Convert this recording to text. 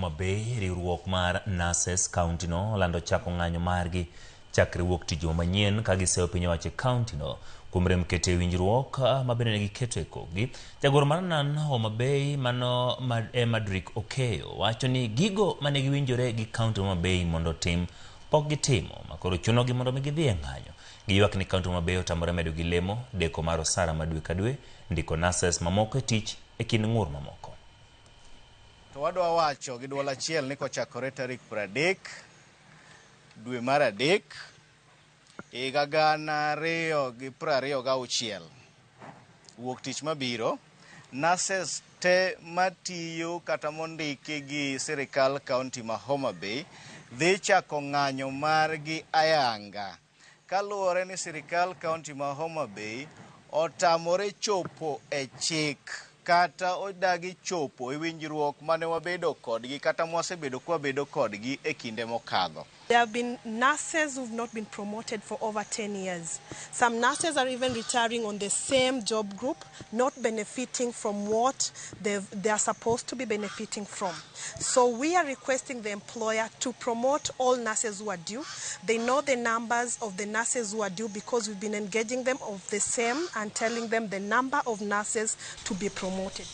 Homa Bay, riwruok mar Nurses kaunti no olando chako ng'anyo margi chakre wuok tich juma manyien ka giseyo piny owacho e kaunti no kuom rem keto e winjruok ma bende ne giketo e kokgi. Jagoro mar NAN Homa Bay mano Madrick Okeyo wacho ni gigo mane giwinjore gi kaunti Homa Bay mondo otim pok gitimo ma koro chunogi mondo mi gidhi e ng'anyo. Giywak ni kaunti Homa Bay otamore medo gi lemo, deko mar osara ma dwe ka dwe, ndiko nurses mamoko e tich e kind ng'ur mamoko. To wadwa wacho gi duol achiel ni kochakore tarik 30 dwe mar 3 higa 2026 wuok tich mabiro, nurses te matiyo kata mondiki gi sirikal kaunti ma Homa Bay dhi chako ng'anyo margi ayanga kaluwore ni sirikal kaunti ma Homa Bay otamore chopo e chik kata odagi chopo e winjruok mane wabedo kodgi kata mwasebedo kwabedo kodgi e kinde mokadho. There have been nurses who've not been promoted for over 10 years. Some nurses are even retiring on the same job group, not benefiting from what they are supposed to be benefiting from. So we are requesting the employer to promote all nurses who are due. They know the numbers of the nurses who are due because we've been engaging them of the same and telling them the number of nurses to be promoted.